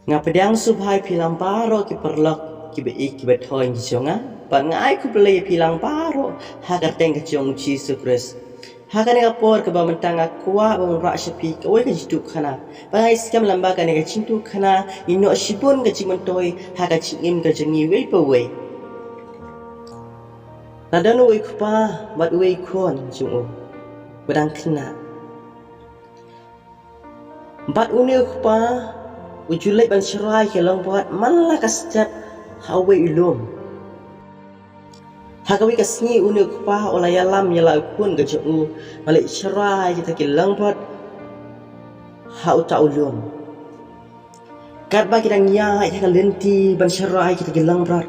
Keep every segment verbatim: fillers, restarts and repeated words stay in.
Nga pdiang sngewbha ïa phi lang baroh ki paralok, ki ba ïeit ki ba thoh ki jong nga. Bad nga ai khublei ïa phi lang baroh ha ka kyrteng ka jong U Jisu Khrist. Ha kane ka por kaba mynta nga kwah ban wanrah sha phi kawei ka jingïathuhkhana. Ba ngi skhem lyngba kane ka jingïathuhkhana ngin ïoh shibun ka jingmyntoi ha ka jingim ka jong ngi uwei pa uwei. La don uwei u kpa bad uwei u khun jong u ba dang khynnah. Bad une u kpa u ju leit ban sharai ki longbrot man la ka step ha uwei u lum. Ha kawei ka sngi une u kpa u la ïalam ïa la u khun ka jong u ban leit sharai kita ki longbrot ha uta u lum. Katba ki dang ïaid ha ka lynti ban sharai kita ki longbrot,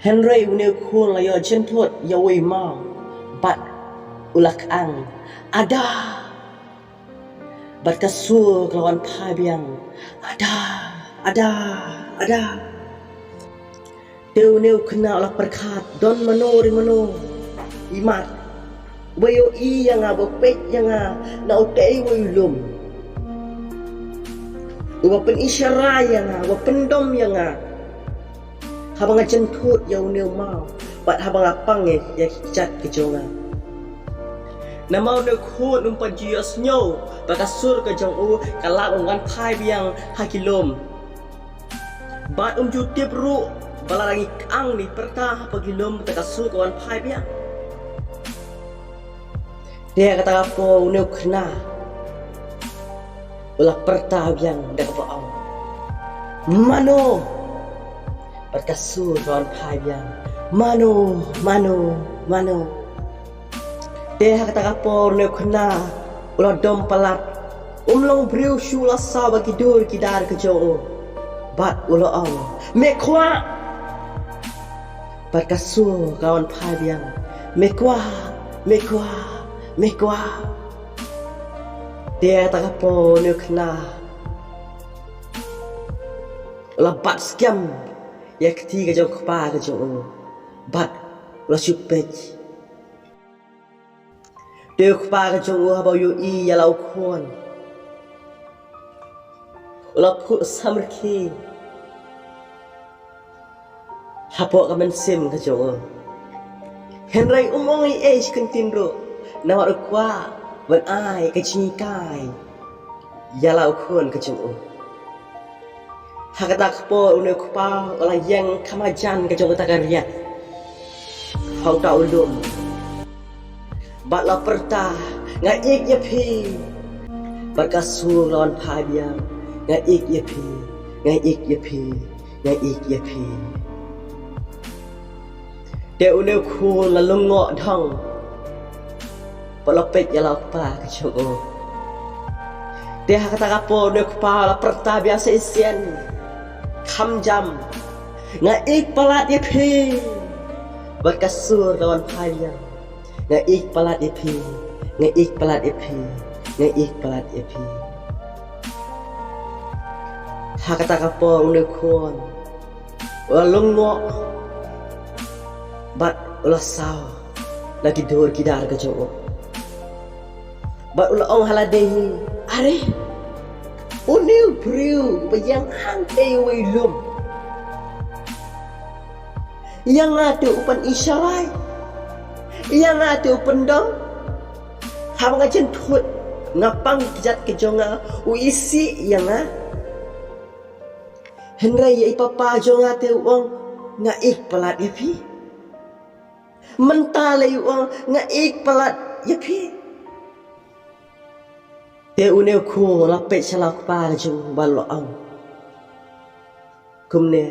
hynrei une u khun u la ïoh jynthut ïa uwei u maw bad u la kyang, "Ada!" Bad ka sur ka la wan phai biang, "Ada, ada, ada." Te une u khynnah u la pyrkhat, don mano re mano i mat uba ïohi ïa nga, uba peit ïa nga na utei uwei u lum, uba pyni sharai ïa nga, uba pyndom ïa nga haba nga jynthut ïa une u maw bad haba nga pang ïa ki kjat ki jong nga. Namar une u khun um pat ju ïohsngew ba ka sur ka jong u ka la wan phai biang ha ki lum. Bad um ju tip ruh ba la dang i kyang ne pyrta ha ki lum te ka sur ka wan phai biang. Te ha kata ka por une u khynnah u la pyrta biang da kaba ong, "Mano?" Bad ka sur ka wan phai biang, "Mano, mano, mano?" Te ha kata ka por une u khynnah u la dom palat, um long briew shuh, u la saw bad ki dur ki dar ki jong u. Bad u la ong, "Me kwah." Bad ka sur ka wan phai biang, "Me kwah, me kwah, me kwah." Te ha kata ka por une u khynnah u la bat skhem ïa ka kti ka jong u kpa ka jong u bad u la shu peit. Te u kpa ka jong u haba u ïohi ïa la u khun u la phuh samrkhie hapoh ka mynsiem ka jong u. Hynrei um ong ei ei shi kyntien ruh namar u kwah ban ai ka jinghikai ïa la u khun ka jong u. Ha kata ka por une u kpa u la ïeng kham hajan ka jong kata ka riat ha uta u lum bad la pyrta, "Nga ïeit ïa phi." Bad ka sur la wan phai biang, "Nga ïeit ïa phi, nga ïeit ïa phi, nga ïeit ïa phi." Te une u khun u la lyngngoh dhong bad u la peit ïa la u kpa ka jong u. Te ha kata ka por une u kpa u la pyrta biang sa shisien kham jam, "Nga ïeit palat ïa phi." Bad ka sur ka la wan phai biang, "Nga ïeit palat ïa phi, nga ïeit palat ïa phi, nga ïeit palat ïa phi." Ha kata ka por une u khun u la lyngngoh bad u la saw na ki dur ki dar ka jong u. Bad u la ong ha lade hi, "Are, une u briew ba ïeng hangtei uwei u lum, ïa nga te u pyni sharai, ïa nga te u pyndom. Haba nga jynthut, nga pang ki kjat ki jong nga, u isih ïa nga. Hynrei ïa i papa jong nga te u ong, nga ïeit palat ïa phi. Mynta lei u ong, nga ïeit palat ïa phi." Te une u khun u la peit sha la u kpa ka jong u bad u la ong kumne,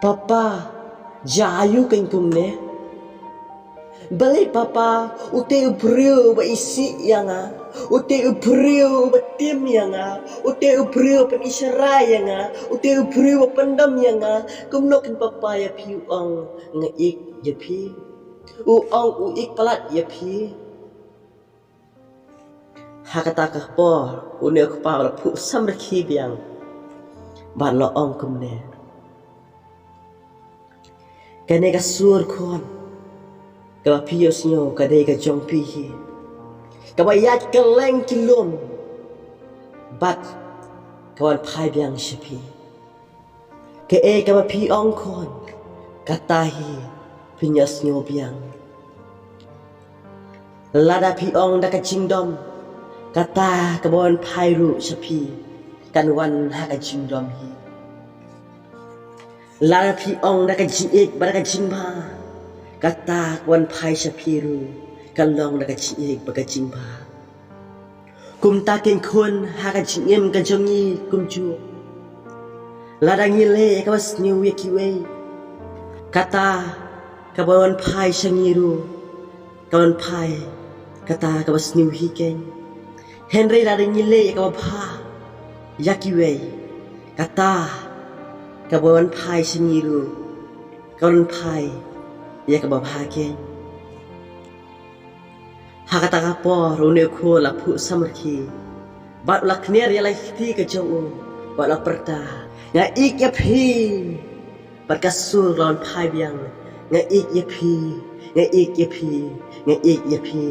"Papa, jia aïu kein kumne? Balei papa, utei u briew ba isih ïa nga, utei u briew ba tim ïa nga, utei u briew ba pyni sharai ïa nga, utei u briew ba pyndom ïa nga, kumno kein papa ïa phi u ong nga ïeit ïa phi? U ong u ïeit palat ïa phi." Ha kata ka por une u kpa u la phuh samrkhie biang bad u la ong kumne, "Kane ka sur khun kaba phi ïohsngew ka dei ka jong phi hi, kaba ïaid kylleng ki lum Bad ka wan phai biang sha phi. Kaei kaba phi ong khun, kata hi phin ïohsngew biang. Lada phi ong da ka jingdom, kata kaba wan phai ruh sha phi kan wan ha ka jingdom hi. Lada phi ong da ka jingïeit bad da ka jingbha, kata ka wan phai sha phi ruh kan long da ka jingïeit bad ka jingbha. Kumta keiñ khun, ha ka jingim ka jong ngi kumjuh, lada ngi leh ïa kaba sniew ïa kiwei, kata kaba wan phai sha ngi ruh ka wan phai kata kaba sniew hi keiñ. Hynrei lada ngi leh ïa kaba bha ïa kiwei, kata kaba wan phai sha ngi ruh ka wan phai ïa kaba bha keiñ. Ha kata ka por une u khun u la phuh samrkhie bad u la kner ïa la kti ka jong u bad u la pyrta, "Nga ïeit ïa phi." Bad ka sur ka la wan phai biang, "Nga ïeit ïa phi, nga ïeit ïa phi, nga ïeit ïa phi."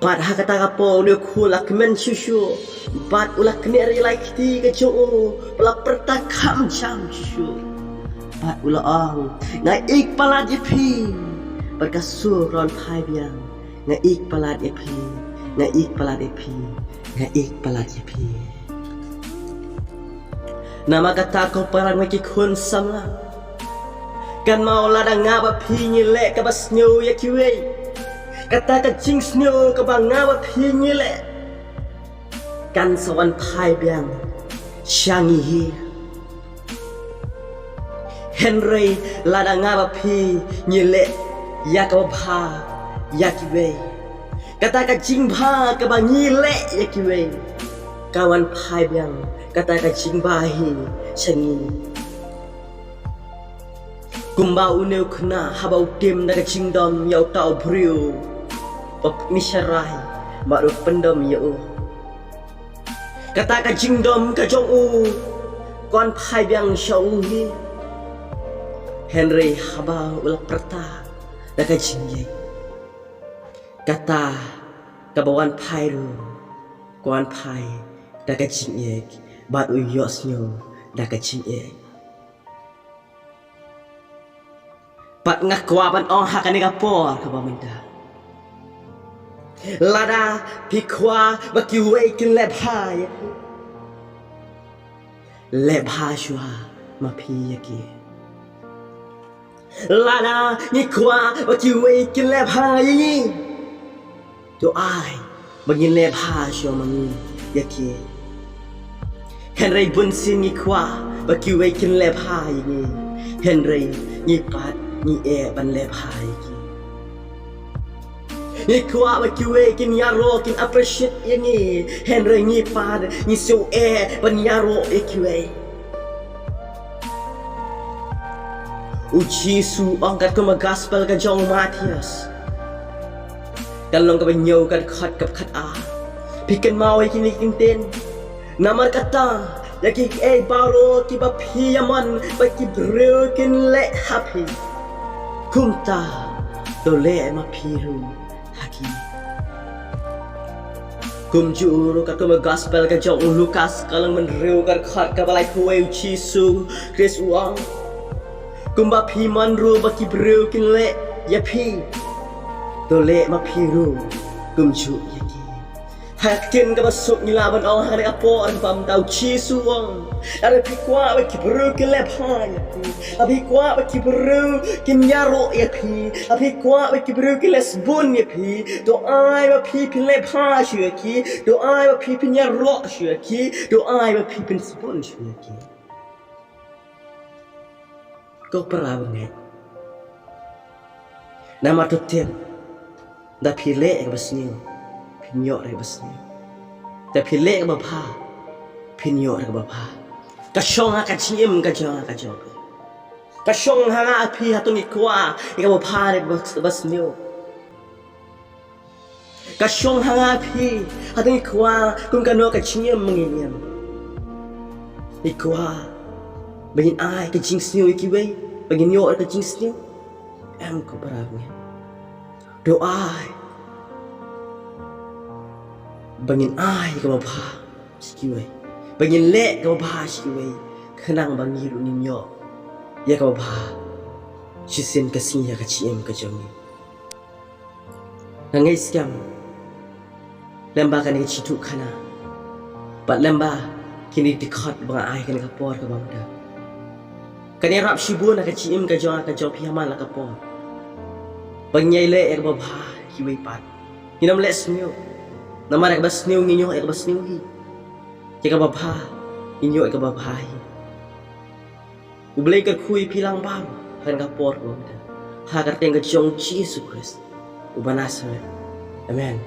Bad ha kata ka por une u khun u la kmen shuh shuh bad u la kner ïa la kti ka jong u bad u la pyrta kham jam shuh shuh bad u la ong, "Nga ïeit palat ïa phi." Bad ka sur ka la wan phai biang, "Nga ïeit palat ïa phi, nga ïeit palat ïa phi, nga ïeit palat ïa phi." Namar kata ko para bangeit ki khun samla, kynmaw lada nga bad phi ngi leh kaba sniew ïa kiwei, kata ka jingsniew kaba nga bad phi ngi leh kan sa wan phai biang sha ngi hi. Hynrei lada nga bad phi ngi leh ïa kaba bha ïa kiwei, kata ka jingbha kaba ngi leh ïa kiwei ka wan phai biang kata ka jingbha hi sha ngi. Kumba une u khynnah haba u tim da ka jingdom ïa uta u briew ba mih sharai bad u pyndom ïa u, kata ka jingdom ka jong u ka wan phai biang sha u hi. Hynrei haba u la pyrta da ka jingïeit, kata kaba wan phai ruh ka wan phai da ka jingïeit bad u ïohsngew da ka jingïeit. Bad nga kwah ban ong ha kane ka por kaba mynta, lada phi kwah ba kiwei kin leh bha ïa phi, leh bha shuwa ma phi ïa ki. Lada ngi kwah ba kiwei kin leh bha ïa ngi, to ai ba ngin leh bha shuwa ma ngi ïa ki. Hynrei bunsien ngi kwah ba kiwei kin leh bha ïa ngi, hynrei ngi pat ngi eh ban leh bha ïa ki. Ngi kwah ba kiwei kin ïaroh, kin appreciate ïa ngi, hynrei ngi pat ngi shu eh ban ïaroh ïa kiwei. U Jisu u ong katkum ka gospel ka jong u Mathaios, ka lynnong kaba hynñiew, ka dkhot kaba khatar. Phi kynmaw ïa kine ki kyntien? Namar kata, ïa kiei baroh kiba phi ïamon ba ki briew kin leh ha phi, kumta to leh ma phi ruh ha ki. Kumjuh ruh katkum ka gospel ka jong u Lukas, ka lynnong hynriew, ka dkhot kaba laiphew wei, u Jisu Khrist u ong, kumba phi mon ruh ba ki briew kin leh ïa phi, to leh ma phi ruh kumjuh ïa ki. Ha ka ktien kaba suk ngi lah ban ong ha kane ka por kaba mynta, u Jisu u ong, lada phi kwah ba ki briew kin leh bha ïa phi, lada phi kwah ba ki briew kin ïaroh ïa phi, lada phi kwah ba ki briew kin leh sbun ïa phi, to ai ba phi phin leh bha shuh ïa ki, to ai ba phi phin ïaroh shuh ïa ki, to ai ba phi phin sbun shuh ïa ki. Ko para bangeit, namar to tip, da phi leh ïa kaba sniew, phin ïoh ïa kaba sniew. Da phi leh ïa kaba bha, phin ïoh ïa kaba bha. Ka shong ha ka jingim ka jong nga ka jong phi. Ka shong ha nga ha phi, hato ngi kwah ïa kaba bha ne kaba sniew? Ka shong ha nga ha phi, hato ngi kwah kum kano ka jingim ba ngin im? Ngi kwah ba ngin ai ka jingsniew ïa kiwei, ba ngin ïoh ka jingsniew? Em, ko para bangeit. To ai Ba ngin ai kaba bha sha kiwei, ba ngin leh kaba bha sha kiwei, khnang ba ngi ruh ngin ïoh ïa kaba bha shisien ka sngi ha ka jingim ka jong ngi. Nga ngeit skhem lem bad kane ka jingïathuhkhana bad lem bad kine ki dkhot ba nga ai ha kane ka por kaba mynta, kan ïarap shibun ha ka jingim ka jong nga ka jong phi ha man la ka por, ba ngin ïai leh ïa kaba bha ha kiwei pat. Ngin ym leh sniew, namar ïa kaba sniew ngin ïoh ïa kaba sniew hi, ïa kaba bha ngin ïoh ïa kaba bha hi. U Blei un kyrkhu ïa phi lang baroh ha kane ka por kaba mynta, ha ka kyrteng ka jong U Jisu Khrist uba Nasaret. Amen.